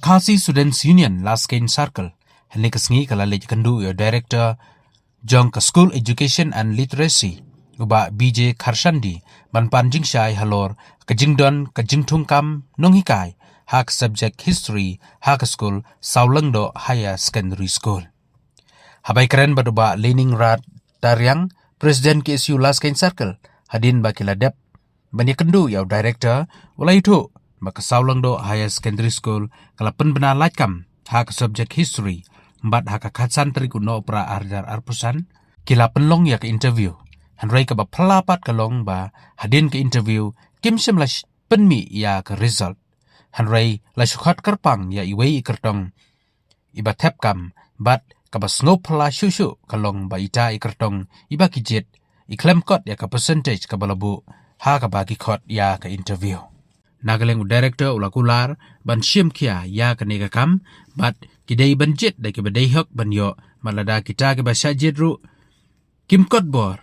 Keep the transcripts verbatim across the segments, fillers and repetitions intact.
Khasi Students Union Laskeiñ Circle hynne ka sngi ka la leit kynduh ïa u Director jong ka School Education and Literacy, u Bah B J Kharshandi, ban pan jingshai halor ka jingdon ka jingthungkam nonghikai ha ka subject History ha ka skul Sawlyngdoh Higher Secondary School. Haba ïakren bad u Bah Leningrad Tariang, President K S U Laskeiñ Circle, hadien ba ki la dep ban ïakynduh ïa u Director, u la ïathuh ba ka Sawlyngdoh Higher Secondary School ka la pynbna laitkam ha ka subject History, bad ha ka khatsan tarik u Nohprah arhajar arphew san ki la pynlong ïa ka interview. Hynrei kaba phylla pat ka long ba hadien ka interview kim shym la sh-, pynmih ïa ka result. Hynrei la shu khot kyrpang ïa iwei i kyrtong iba thep kam, bad kaba sngewphylla shuh shuh ka long ba ita i kyrtong iba ki jied i khlem kot ïa ka percentage kaba la buh ha kaba ki khot ïa ka interview. Na ka liang u Director u la kular ban shim khia ïa kane ka kam, bad ki dei ban jied da kiba dei hok ban ïoh, bad lada kita kiba shah jied ruh kim kot bor,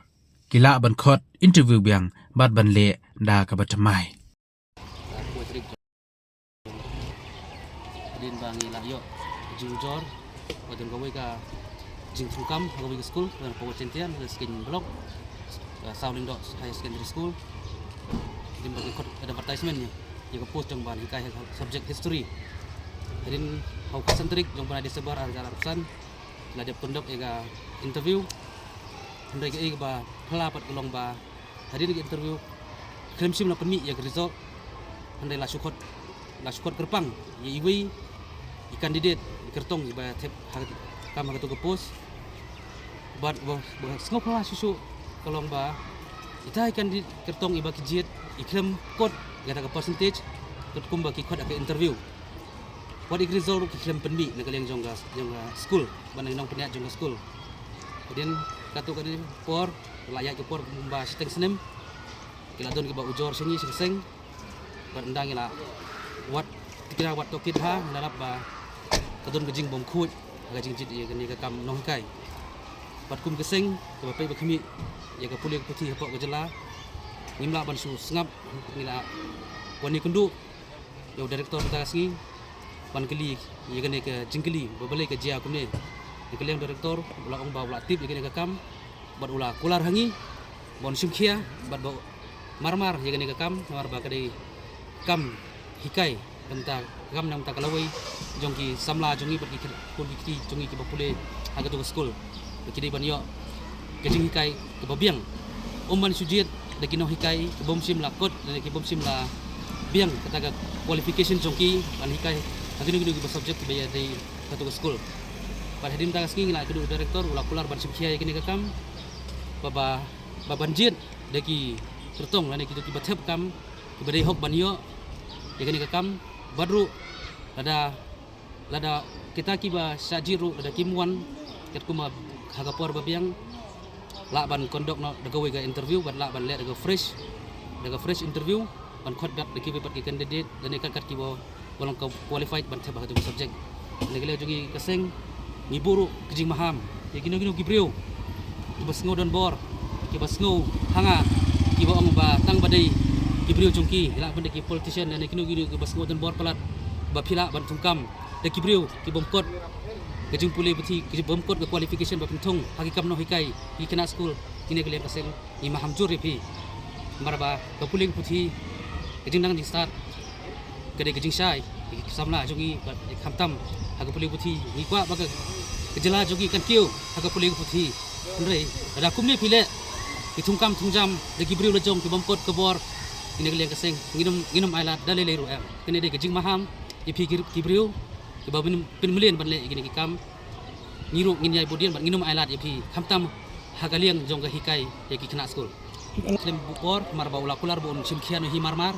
ki lah ban khot interview biang bad ban leh da kaba thymmai. Hadien ba ngi la ïoh ka jingujor ba don kawei ka jingthungkam ha kawei ka skul, ka Power Gentian, ka Skein Block, ka Sawlyngdoh Higher Secondary School. Hadien ba ngi khot advertisement ïa, ïa ka post jong ban hikai subject History. Hadien ha u khatsan tarik jong u bnai December arhajar arphew san la dep conduct ïa ka interview. Hynrei kaei kaba phylla pat ka long ba hadien ka interview khlem shym la pynmih ïa ka result. Hynrei la shu khot, la shu khot kyrpang ïa iwei i candidate i kyrtong iba thep ha, kam ha kato ka post. Bad ba, ba sngewphylla shuh shuh ka long ba ita i candidate kyrtong iba ki jied i khlem kot ïa kata ka percentage katkum ba ki khot ha ka interview. Wat ïa ka result ruh ki khlem pynmih na ka liang jong ka, jong ka skul, ban nongpynïaid jong ka skul. Hadien katto katne por, la ïaid ka por kumba shiteng snem, ki la don kiba ujor sha ngi sha ka seng. Bad ynda ngi la wad tikna wad tohkit bha, ngi la lap ba ka don ka jingbymkhuid ha ka jingjied ïa kane ka kam nonghikai. Bad kum ka seng kaba peit ba khmih ïa ka pule ka puthi hapoh ka jylla, ngim lah ban shu sngap, ngi la wan ïakynduh ïa u Director mynta ka sngi ban kylli ïa kane ka jingkylli ba balei ka jia kumne. Na ka liang u Director u la ong ba u la tip ïa kane ka kam bad u la kular ha ngi ban shim khia bad ban marmar ïa kane ka kam, namar ba ka dei kam hikai na ka bynta, kam na ka bynta ka lawei jong ki samla jong ngi bad ki khun ki kti jong ngi kiba pule ha kato ka skul. Ba ki dei ban ïoh ka jinghikai kaba biang. Ym ban shu jied da ki nonghikai kibym shym la kot, da ki bym shym la biang kata ka qualification jong ki ban hikai ha kino kino kiba subject kiba ïadei ha kato ka skul. Bad hadien mynta ka sngi ngi la ïakynduh u Director, u la kular ban shim khia ïa kane ka kam, ba, ba, ba ban jied da ki kyrtong lane kito kiba thep kam kiba dei hok ban ïoh ïa kane ka kam. Bad ruh lada, lada kita kiba shah jied ruh lada kim wan katkum ha ka por ba biang, lah ban conduct noh da kawei ka interview, bad lah ban leh da ka fresh, da ka fresh interview, ban khot back da kiwei pat ki candidate lane kat kat kiba, ba long qualified ban thep ha kato ka subject. Na ka liang jong ngi ka seng, ngi buh ruh ka jingmaham ïa kino kino ki briew kiba sngew donbor, kiba sngew hanga, kiba ong ba tang ba dei ki briew jong ki, lah ban dei ki politician lane kino kino kiba sngew donbor palat, ba phi lah ban thungkam da ki briew kibym kot ka jingpule puthi, kibym kot ka qualification ba phin thung ha ki kam nonghikai, ki khynnah skul. Ngi na ka liang ka seng ngi maham jur ïa phi. Namar ba ka pule ka puthi, ka jingnang jingstad ka dei ka jingshai ïa ki samla jong ngi, bad khamtam ha ka pule ka puthi. Ngi kwah ba ka, ka jylla jong ngi kan kiew ha ka pule ka puthi. Hynrei lada kumne phi leh, phi thungkam thungjam da ki briew la jong kibym kot ka bor, ngi na ka liang ka seng ngin ym, ngin ym ailad da lei lei ruh em. Kane dei ka jingmaham ïa phi ki, ki briew kiba phin, phin mlien ban leh ïa kine ki kam. Ngi ruh ngin ïai bud ïa bad ngin ym ailad ïa phi, khamtam ha ka liang jong ka hikai ïa ki khynnah skul. Khlem buh por, namar ba u la kular ba un shim khia noh hi marmar.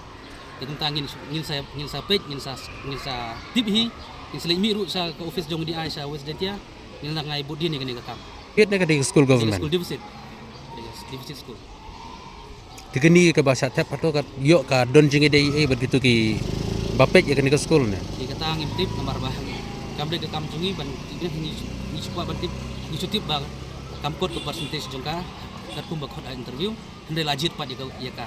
Te kumta ngin, ngin sa, ngin sa peit, ngin sa, ngin sa tip hi, ngin sa leit mih ruh sha ka office jong D I sha West Jaintia, ngin nang ai bud ïa kane ka kam. Kit ne ka dei ka skul government? School deficit. Deficit school. Te kane kaba shah thep hato ka ïoh ka don jingïadei ei bad kito kiba peit ïa kane ka skul ne? Te kata ngim tip namar ba kam dei ka kam jong ngi ban tip, ngi, ngi shu kwah ban tip, ngi shu tip ba kam kot ka percentage jong ka katkum ba khot ha interview, hynrei la jied pat ïa ka, ïa ka.